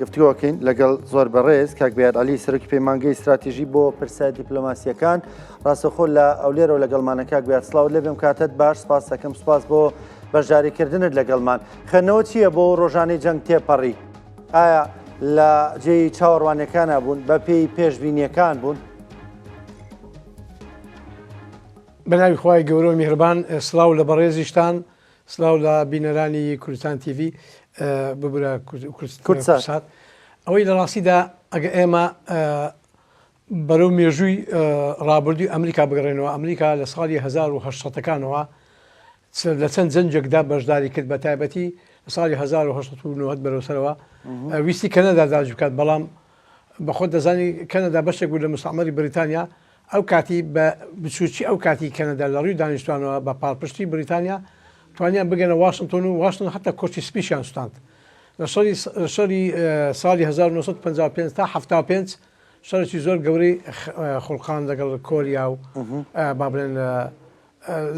گفتوگۆکەین لەگەڵ زۆر بەڕێز کاک بەیاد عەلی سەرۆکی پەیمانگەی ستراتیژی بۆ پرسە دیپلۆماسیەکان ڕاستەخۆ لە ئەولێرەوە لەگەڵمانە کاک بەیاد سڵاوت لێبێم کاتت باش سپاس دەکەم سپاس بۆ بەشداریکردنت لەگەڵمان خوێندنەوە چییە بۆ ڕۆژانەی جەنگ تێپەڕی ئایا لە جێی چاوەڕوانەکانە بوون بە پێی پێشبینیەکان بوون؟ بەناوی خوای گەورە و میهرەبان سڵاو لە بەڕێزیشتان سڵاو لە بینەرانی کوردستان تیڤی ببورە کوردسات ئەوەی لە ڕاستیدا ئەگە ئێمە بەرەو مێژووی ڕابردووی ئەمریکا بگەڕێنەوە ئەمریکا لە ساڵی 1970ەکانەوە لە چەند جەنگێکدا بەشداری کرد بە تایبەتی لە ساڵی 1990 بەرەو سەرەوە ویستی کەنەدا داگیر بکات بەڵام بەخۆت دەزانی کەنەدا بەشێک بوو لە مستعمەری بریتانیا ئەو کاتی بە بچووکی ئەو کاتی کەنەدا لە ڕووی دانیشتوانەوە بە پاڵپشتی بریتانیا توانیان بگەنە واشنتۆن و واشنتۆن حتا کۆشکی سپیشیان سوتاند لە شەڕی شەڕی ساڵی 1955 تا 75 شەڕێکی زۆر گەورەی خوڵقان لەگەڵ کۆریا و با بڵێن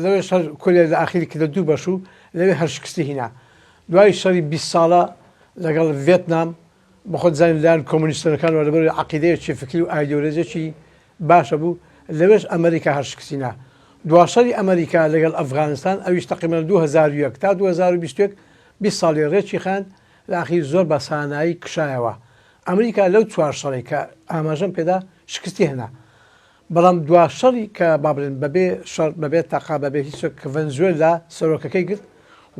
لەوێش هەر کۆریا لە ئاخیری کردە دوو بەش و لەوێ هەر شکستی هینا دوای شەڕی 20 ساڵە لەگەڵ ڤێتنام بەخۆت زانین لایەن کۆمۆنیستەکانەوە لەبەر عەقیدەیەکی فکری و ئایدیۆلۆجیەکی باشە بوو لەوێش ئەمریکا هەر شکستی نا دوا شەری ئەمریکا لەگەڵ ئەفغانستان ئەویش تەقریبەن لە 2001 تا 2021 20 ساڵی ڕێکی خایاند لە ئاخیر زۆر بە سانایی کشایەوە ئەمریکا لەو چوار شەڕی کە ئاماژەم پێدا شکستی هێنا بەڵام دوا شەڕی کە با بڵێن بەبێ شەڕ، بەبێ تەقە، بەبێ هیچ شتێک کە ڤەنزوێلا سەرۆکەکەی گرت،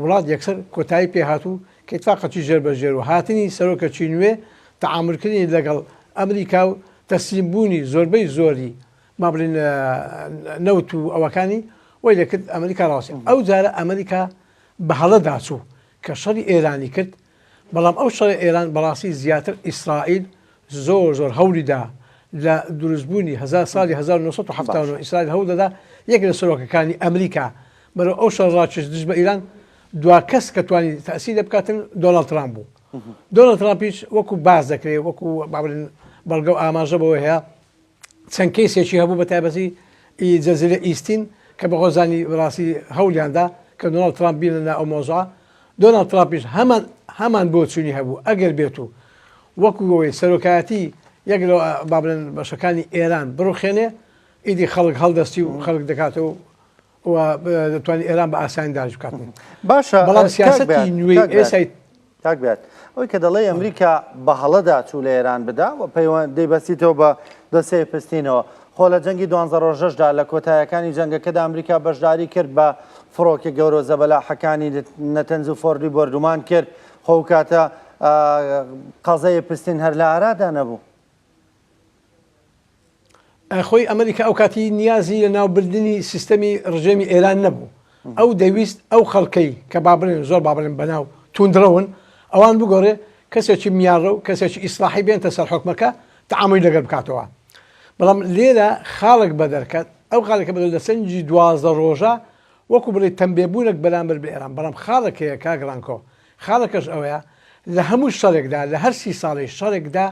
وڵات یەکسەر کۆتایی پێ هات و کە ئیتفاقەکی ژێر بە ژێر و هاتنی سەرۆکەکی نوێ، تەعامولکردنی لەگەڵ ئەمریکا و تەسلیم بوونی زۆربەی زۆری با بڵێن نەوت و ئەوەکانی وای لێ کرد ئەمریکا ڕاوەستێ. ئەو جارە ئەمریکا بە هەڵەدا چوو کە شەڕی ئێرانی کرد، بەڵام ئەو شەڕی ئێران بەڕاستی زیاتر ئیسرائیل زۆر زۆر هەوڵی دا لە دروستبوونی هەزار ساڵی 1970 ئیسرائیل هەوڵ دەدا یەک لە سەرۆکەکانی ئەمریکا بەرەو ئەو شەڕ ڕاکێش دژ بە ئیران دوا کەس کە توانی تەئسیر لێ بکاتن دۆناڵد ترامپ بوو دۆناڵد ترامپیش وەکو باس دەکرێت وەکو با بڵێن بەڵگە و ئاماژە بەوە هەیە چەند کەیسێکی هەبوو بە تایبەتی ئی جەزیرە ئیستین کە بە خۆزانی ڕاستی هەولیاندا کە دۆناڵد ترامپ بینە ئەو مۆزوعە دۆناڵد ترامپیش هەمان هەمان بۆچوونی هەبوو ئەگەر بێت و وەکو ئەوەی سەرۆکایەتی یەک لە با بڵێن بەشەکانی ئێران بڕوخێنێ ئیدی خەڵک هەڵدەستی و خەڵک دەکاتەوە و دەتوانێت ئێران بە ئاسانی داگیر بکات باشە بەڵام سیاسەتی نوێی ئێسای کاک بەیاد ئەوەی کە دەڵێی ئەمریکا بە هەڵەدا چوو لە ئێران بدا و پەیوەند دەیبەستیتەوە بە دۆسێی پستینەوە خۆ لە جەنگی دوانزە ڕۆژەشدا لە کۆتایەکانی جەنگەکەدا ئەمریکا بەشداری کرد بە فڕۆکە گەورە زەبەلاحەکانی نەتەنز و فۆردی بۆردومان کرد خۆ ئەو کاتە قەزەی پستین هەر لە ئارادا نەبوو. خۆی ئەمریکا ئەو کاتی نیازی لە ناوبردنی سیستەمی ڕژێمی ئێران نەبوو ئەو دەویست ئەو خەڵکەی کە با بڵێن زۆر با بڵێن بەناو توندڕەون ئەوان بگۆڕێ کەسێکی میانڕە و کەسێکی ئیسلاحی بێنتە سەر حکومەکە تەعامولی لەگەڵ بکاتەوە بەڵام لێرە خاڵێک بەدەرکەت ئەو خاڵێکە بەدەر لە سەنجی 12 ڕۆژە وەکو بڵێ تەمبێبوونێک بەرامبەر بە ئێران بەڵام خاڵێک هەیە کاک ڕانکۆ خاڵەکەش ئەوەیە لە هەموو شەڕێکدا لە هەر سی ساڵەی شەڕێکدا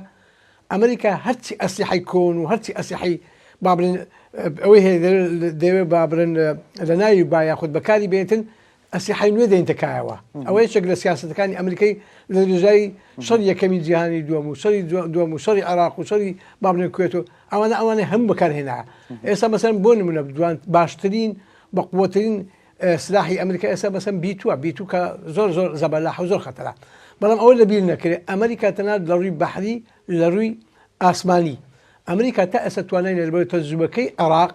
ئەمریکا هەرچی ئەسلیحەی کۆن و هەرچی ئەسلیحەی با بڵێن ئەوەی هەیە دەیەوێت با بڵێن لە ناوی با یاخود بەکاری بێنێتن ئەسلیحەی نوێ دێنتە کایەوە ئەوە یەکێک لە سیاسەتەکانی ئەمریکای لە درێژایی شەڕی یەکەمی جیهانی دووەم و شەڕی دووەم و شەڕی عێراق و شەڕی با بڵێن کوێت و ئەوانە ئەوانە هەموو بەکارهێنا ئێستا مەسەلەن بۆ نمونە دوان باشترین بەقوەترین سلاحی ئەمریکا ئێستا بەسەم بیتووە بیتوو کە زۆر زۆر زەبەلاح و زۆر خەتەرە بەڵام ئەوە لەبیر نەکرێ ئەمریکا تەنات لە ڕووی بەحری لە ڕووی ئاسمانی ئەمریکا تا ئێستا توانای لەبەر تەجروبەکەی عێراق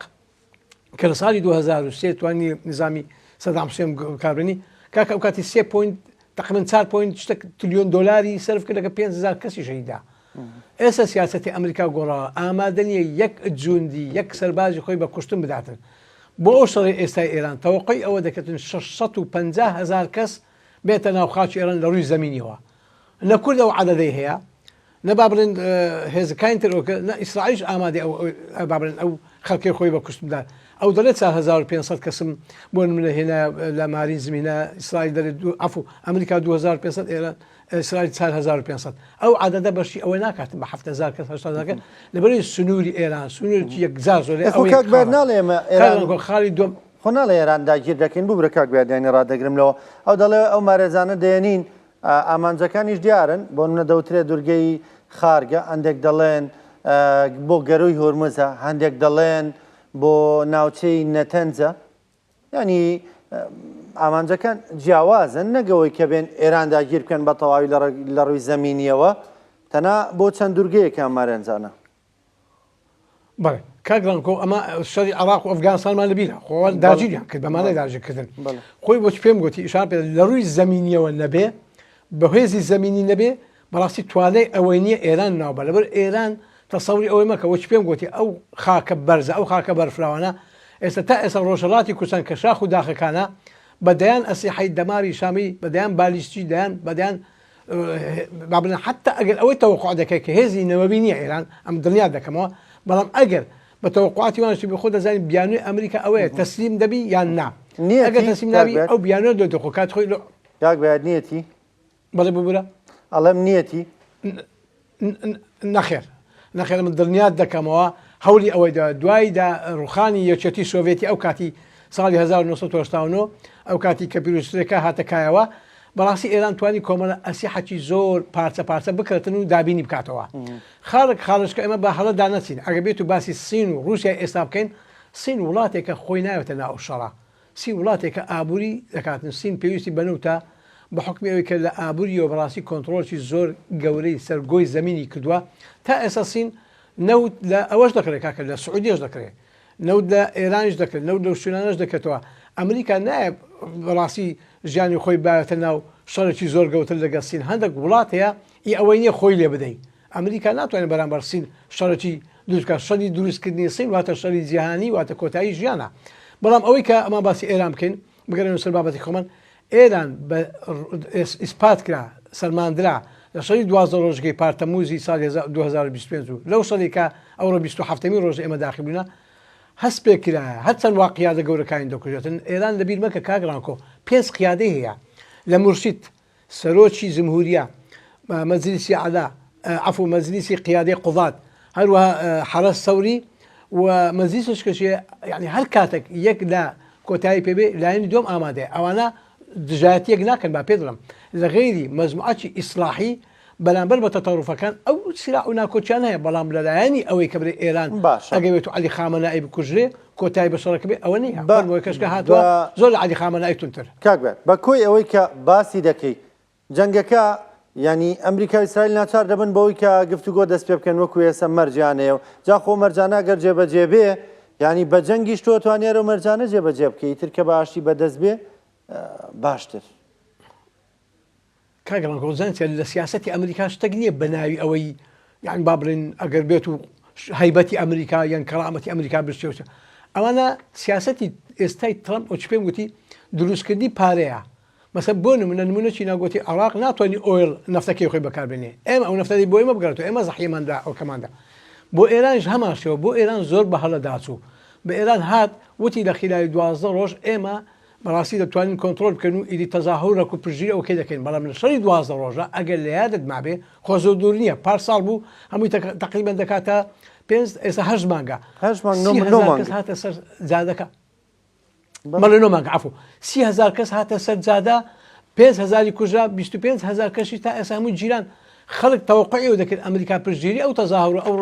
کە لە ساڵی 2003 توانی نظامی سەدام حوسێن بکاربێنی کاکە ئەو کاتی سێ point تقریبا 4 point شتێک تلیۆن دۆلاری سەرف کرد لەگە 5000 کەسی شەهیدا ئێستا سیاسەتی ئەمریکا گۆڕاوە، ئامادە نییە یەک جوندی، یەک سەربازی خۆی بە کوشتن بداتن. بۆ ئەو شەڕەی ئێستای ئێران تەوەقوعی ئەوە دەکرێتن 650 هەزار کەس بێتە ناو خاکی ئێران لە ڕووی زەمینیەوە. نە کورد ئەو عەدەدەی هەیە، نە با بڵێن هێزەکانی تر ئەو نە ئیسرائیلیش ئامادەی ئەو با بڵێن ئەو خەڵکەی خۆی بە کوشتن بدات. ئەو دەڵێت 4500 کەسم بۆ نمونە هێنا لە مارینز هێنا ئیسرائیل دەڵێت عەفو ئەمریکا 2500 ئێران ئیسرائیل 4500 ئەو عەدەدە بەشی ئەوە ناکاتن بە 7000 کەس 8000 کەس لەبەرەی سنووری ئێران سنوورێکی یەکجار زۆرە ئەو ئەوە کاک یەک بەر خاڵە ناڵێ ئێمە کاک ئێران ڕەنگۆ خاڵی دووەم خۆ ناڵێ ئێران داگیر دەکەین ببرە کاک بەیادیانی ڕادەگرم لەوە ئەو دەڵێ ئەو مارێزانە دێنین. ئامانجەکانیش دیارن، بۆ نمونە دەوترێت دورگەی خارگە، هەندێک دەڵێن بۆ گەرووی هورمزە، هەندێک دەڵێن بۆ ناوچەی نەتەنزە، یانی ئامانجەکان جیاوازن نەک ئەوەی کە بێن ئێران داگیر بکەن بە تەواوی لە ڕووی زەمینیەوە تەنها بۆ چەند دوورگەیەکە ئەم مارێنجانە. بەڵێ کاک ڕەنکۆ ئەمە شەری عراق و ئەفگانستانمان لەبیرە خۆ داگیریان کرد بەمانای داگیرکردن خۆی بۆچ پێم گوتی ئیشان پێ لە ڕووی زەمینیەوە نەبێ بە هێزی زەمینی نەبێ بەڕاستی توانای ئەوەی نییە ئێران ناوبە لەبەر ئێران تەسەوری ئەوەی مەکە وەچ پێم گوتی ئەو خاکە بەرزە ئەو خاکە بەرفراوانە ئێستا تا ئێستا ڕۆژهەڵاتی کوردستان کە شاخ و داخەکانە بە دەیان ئەسیحەی دەماری شامی بە دەیان بالیستی دەیان بە دەیان با بڵێن حتا ئەگەر ئەوەی تەوەقع دەکەی کە هێزی نەوەوی نییە ئێران ئەم دڵنیا دەکەمەوە بەڵام ئەگەر بە تەوەقعاتی وان شتی خۆ دەزانین بیانوی ئەمریکا ئەوەیە تەسلیم دەبی یان نا ئەگەر تەسلیم نابی ئەو بیانوە دۆ خۆ کات خۆی کاک بەیاد نیەتی بەڵێ ببورە ئەڵێم نیەتی نەخێر نەخێر من دڵنیات دەکەمەوە هەولی ئەوەی دا دوای دا ڕوخانی یەکێتی سۆڤێتی ئەو کاتی ساڵی 1989 ئەو کاتی کە پیرۆسترێکا هاتە کایەوە بەڕاستی ئێران توانی کۆمەڵە ئەسیحەکی زۆر پارچە پارچە بکرێتن و دابینی بکاتەوە خاڵک خاڵشکە ئێمە بە هەڵە دانەچین ئەگە بێت و باسی سین و رووسیا ئێستا بکەین سین وڵاتێکە خۆی ناوێتە ناو شەڕە سین وڵاتێکە ئابووری دەکاتن، سین پێویستی بە نەوتە، بە حوکمی ئەوەی کە لە ئابوورییەوە بەڕاستی کۆنتڕۆڵێکی زۆر گەورەی سەر گۆی زەمینی کردووە، تا ئێستا سین نەوت لە ئەوەش دەکڕێ کاکە لە سعودیەش دەکڕێ، نەوت لە ئێرانیش دەکرێت، نەوت لەو شوێنانەش دەکرێتەوە، ئەمریکا نایە بەڕاستی ژیانی خۆی باێتە ناو شەڕێکی زۆر گەوتر لەگەڵ سین، هەندێک وڵات هەیە ئی ئەوەی نییە خۆی لێ بدەی، ئەمریکا ناتوانێت بەرامبەر سین شەڕێکی دروست بکات، شەڕی دروستکردنی سین واتە شەڕی جیهانی واتە کۆتایی ژیانە. بەڵام ئەوەی کە ئەمان باسی ئێران بکەین بگەڕێنەوە سەر بابەتی خۆمان ئێران بە ئیسپات کرا سەلماندرا لە شەڕی 12 ڕۆژگەی پار تەموزی ساڵی 2025 و لەو شەڕی کە ئەوڕۆ 27 ڕۆژ ئێمە داخل بووینە هەست پێ کرایە هەرچەند وا قیادە گەورەکانی دەکوژێتن ئێران لەبیر مەکە کاک ڕانکۆ پێنج قیادەی هەیە لە مورشید سەرۆکی جمهوریە، مەجلیسی عەلا، عەفو مەجلیسی قیادەی قوزات، هەروەها حەرەس سەوری و مەجلیسش کەچێ یعنی هەر کاتێک یەک لە کۆتایی پێ بێ لایەنی دووەم ئامادەیە ئەوانە دژایەتیەک ناکەن با پێ دڵم لە غەیری مەجموعەکی ئیسلاحی بەرامبەر بە تەتەڕوفەکان ئەو سراع و ناکۆکیان هەیە بەڵام لەلایەنی ئەوەی کە برێ ئێران باشە ئەگەر بێت و عەلی خامەنائی بکوژرێ کۆتایی بە شەڕەکە بێ ئەوە نییە بە بۆ کەشکە هاتووە بە زۆر لە عەلی خامەنائی توندتر. کاک بەیاد بە کۆی ئەوەی کە باسی دەکەی جەنگەکە یانی ئەمریکا و ئیسرائیل ناچار دەبن بەوەی کە گفتوگۆ دەست پێ بکەن وەکو ئێستا مەرجیان هەیە و جا خۆ مەرجانە گەر جێبەجێ بێ یانی بە جەنگیش تۆ توانی ئەو مەرجانە جێبەجێ بکەی ئیتر کە بە ئاشتی بەدەست بێ باشتر. کاک ڕەنگۆ زانچە لە سیاسەتی ئەمریکا شتێک نییە بە ناوی ئەوەی یان با بڵێن ئەگەر بێت و هەیبەتی ئەمریکا یان کەرامەتی ئەمریکا بشێوە ئەوانە سیاسەتی ئێستای ترەمپ ئەو چ پێم گوتی دروستکردنی پارەیە مەسە بۆ نمونە نمونە چی ناگوتی عراق ناتوانانی oil نەفتەکەی خۆی بەکاربێنێ ئێمە ئەو نەفتەی بۆ ئێمە بگەڕێتەوە ئێمە زەحیەماندا ئەوکەماندا بۆ ئێرانیش هەمان شێوە بۆ ئێران زۆر بە هەڵە داچوو بە ئێران هات وتی لە خیلالی 12 ڕۆژ ئێمە بەڕاستی دەتوانین کۆنتڕۆل بکەین و ئیدی تەزاهورەک و پشتگیری ئەوکەی دەکەین بەڵام لە شەڕی 12 ڕۆژە ئەگەر لە یادت مابێ خۆ زۆر دوور نییە پار ساڵ بوو هەمووی تەقریبەن دەکاتە پێنج ئێستا هەشت مانگە هەشت مانگ نۆ نۆ مانگ کەس هاتە سەر جادەکە بەڵێ نۆ مانگ عەفو 30هزار کەس هاتە سەر جادە 5 هزاری کوژرا 25 هزار کەشی تا ئێستا هەموو جیران خەڵک تەوەقعی ئەو دەکرد ئەمریکا پشتگیری ئەو تەزاهور ئەو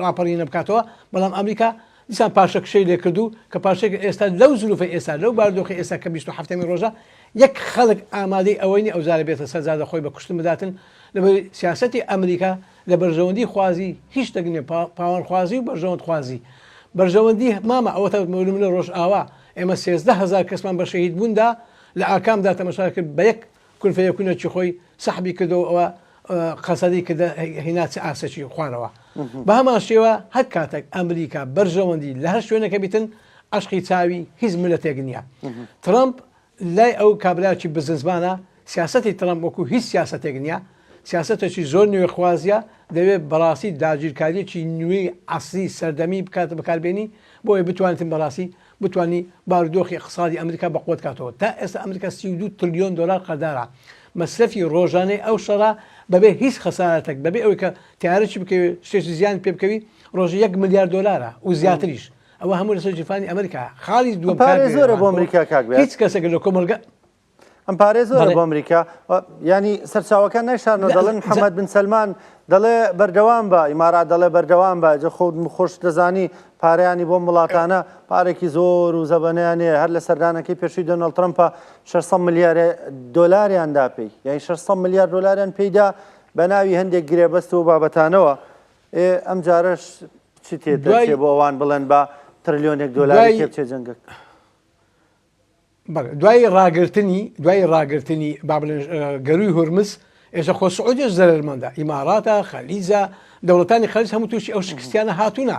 ڕاپەڕینە بکاتەوە بەڵام ئەمریکا دیسان پاشەکشەی لێکرد و کە پاشەکە ئێستا لەو زروفەی ئێستا لەو باردۆخی ئێستا کە 27 ەمین ڕۆژە یەک خەڵک ئامادەی ئەوەی نیە ئەوجارە بێتە سەر جادە خۆی بە کوشتن بداتن لەبەر سیاسەتی ئەمریکا لە بەرژەوەندی خوازی هیچ شتێک نیە پاوانخوازی و بەرژەوەندخوازی بەرژەوەندی مامە ئەوەتا منە ڕۆژئاوا ئێمە 13 هەزار کەسمان بە شەهید بووندا لە ئاکامدا تەمەشا کرد بە یەک کون فەیەکونەکی خۆی سەحبی کردەوە ئەوە قەسەدی کردە هینا چ ئاسەکی خوارەوە بە هەمان شێوە هەر کاتێک ئەمریکا بەرژەوەندی لە هەر شوێنەکە بیتن عەشقی چاوی هیچ ملەتێک نییە ترەمپ لای ئەو کابراکی بزنسمانە سیاسەتی ترەمپ وەکو هیچ سیاسەتێک نییە سیاسەتێکی زۆر نوێخوازیە دەوێت بەڕاستی داگیرکاریەکی نوێی عەسری سەردەمی بکات بەکاربێنی بۆیە بتوانێتن بەڕاستی بتوانی بارودۆخی ئیقتسادی ئەمریکا بەقوەت کاتەوە تا ئێستا ئەمریکا 32 ترلیۆن دۆلار قەردارە مەسرەفی ڕۆژانەی ئەو شەڕە بەبێ هیچ خەسارەتێک بەبێ ئەوەی کە تیارەکی بکەوێ شتێکی زیان پێ بکەوی ڕۆژی یەک ملیار دۆلارە و زیاتریش ئەوە هەموو لەسەر گیرفانی ئەمریکا خاڵی دووەم پارەی زۆرە بۆ ئەمریکا کاک بێت هیچ کەسێک لە کۆمەڵگە. ئەم پارەیە زۆرە بۆ ئەمریکا ینی سەرچاوەکان نایشارنەوە دەڵێن محەممەد بن سەلمان دەڵێ بەردەوام بە ئیمارات دەڵێ بەردەوام بە جە خۆت خۆش دەزانی پارەیانی بۆم وڵاتانە پارێکی زۆر و زەبەنیان هەیە هەر لە سەردانەکەی پێشووی دۆناڵد ترەمپە 600 ملیار دۆلاریان دا پێی یعنی 600 ملیار دۆلاریان پێیدا بە ناوی هەندێک گرێبەست و بابەتانەوە ئێ ئەم جارەش چی تێدەچێ بۆ ئەوان بڵێن بە ترلیۆنێک دۆلاری تێبچێ جەنگەک بەڵێ دوای ڕاگرتنی دوای ڕاگرتنی با بڵێن گەرووی هورمز ئێستا خۆ سعودیەش زەرەرمەندە ئیماراتە خەلیجە دەوڵەتانی خەلیج هەموو تووشی ئەو شکستیانە هاتوونە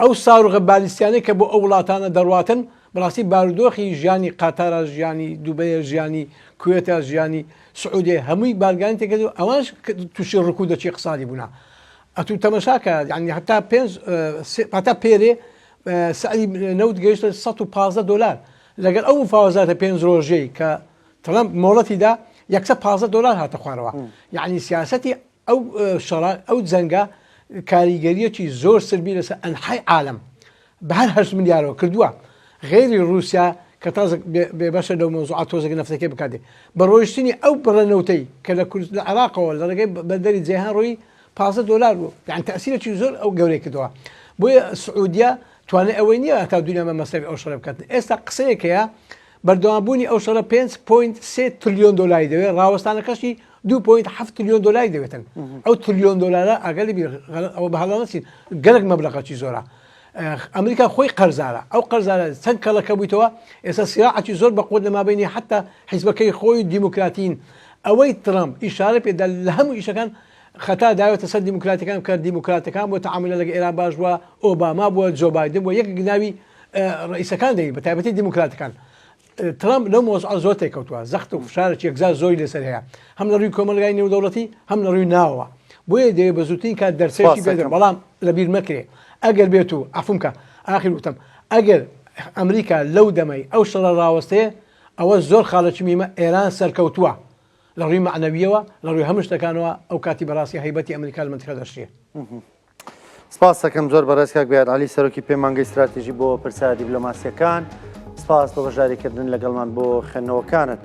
ئەو ساروغە بالیستیانەی کە بۆ ئەو وڵاتانە دەڕواتن بەڕاستی بارودۆخی ژیانی قاتارە ژیانی دوبەیە ژیانی کوێتە ژیانی سعودیە هەمووی بارگانی تێکرد و ئەوانش تووشی ڕکوودەکی اقتصادی بوونە ئەتوو تەمەشاکە یعنی هەتا پێنج هەتا پێرێ سعری نەوت گەیشتە 115 دۆلار لەگەڵ ئەو مفاوەزاتە پێنج ڕۆژەی کە ترەمپ مۆڵەتی دا یەکسەر 15 دۆلار هاتە خوارەوە یعنی سیاسەتی ئەو شەڕە ئەو جەنگە کاریگەریەکی زۆر سلبی لەسەر ئەنحای عالم بە هەر هەشت ملیارەوە کردووە غەیری ڕووسیا کە تازە بێبەشە لەو مەوزوعە تۆزێک نەفتەکەی بکاتێ بە ڕۆیشتنی ئەو بڕە نەوتەی کە لە کورد لە عێراقەوە لە ڕێگەی بەندەری جەیهان ڕۆیی 15 دۆلار بوو یان تەسیرێکی زۆر ئەو گەورەی کردەوە بۆیە سعودیە توانای ئەوەی نییە هەتا دنیا بە مەسرەفی ئەو شەڕە بکات ئێستا قسەیەک هەیە بەردەوامبوونی ئەو شەڕە 5.3 تریلیۆن دۆلاری دەوێت ڕاوەستانەکەشی 2.7 تریلیۆن دۆلاری دەوێتن ئەو تریلیۆن دۆلارە ئەگەر بیر ئەوە بە هەڵە نەچین گەلک مەبلەغەکی زۆرە ئەمریکا خۆی قەرزارە ئەو قەرزارە چەند کەڵەکە بوویتەوە ئێستا سیراعەکی زۆر بەقوت لە مابینی حتا حیزبەکەی خۆی دیموکراتین ئەوەی ترەمپ ئیشارە پێدا لە هەموو ئیشەکان خەتا داوێتە سەر دیموکراتەکان کە دیموکراتەکان بۆ تەعامولە لەگە ئێران باش بووە ئۆباما بووە جۆ بایدن بووە یەک ناوی ڕئیسەکان دەین بە تایبەتی دیموکراتەکان ترامپ لەو مۆزعە زۆر تێکەوتووە زەخت و فشارێکی یەکجار زۆری لەسەر هەیە هەم لە ڕووی کۆمەڵگای نێودەوڵەتی هەم لە ڕووی ناوەوە بۆیە دەیەوێت بە زووترین کات دەرسێکی بێت بەڵام لەبیر مەکرێ ئەگەر بێت و عەفوم کە ئاخر وتم ئەگەر ئەمریکا لەو دەمەی ئەو شەڕە ڕاوەستێ ئەوە زۆر خاڵێکی میمە ئێران سەرکەوتووە لە ڕووی مەعنەویەوە لە ڕووی هەموو شتەکانەوە ئەو کاتی بەڕاستی هەیبەتی ئەمریکا لە مەنتیقە دەشکێ. سپاس دەکەم زۆر بەڕێز کاک بەیاد عەلی سەرۆکی پەیمانگەی ستراتیژی بۆ پرسە دیبلۆماسیەکان سپاس بۆ بەشداریکردن لەگەڵمان بۆ خوێندنەوەکانت.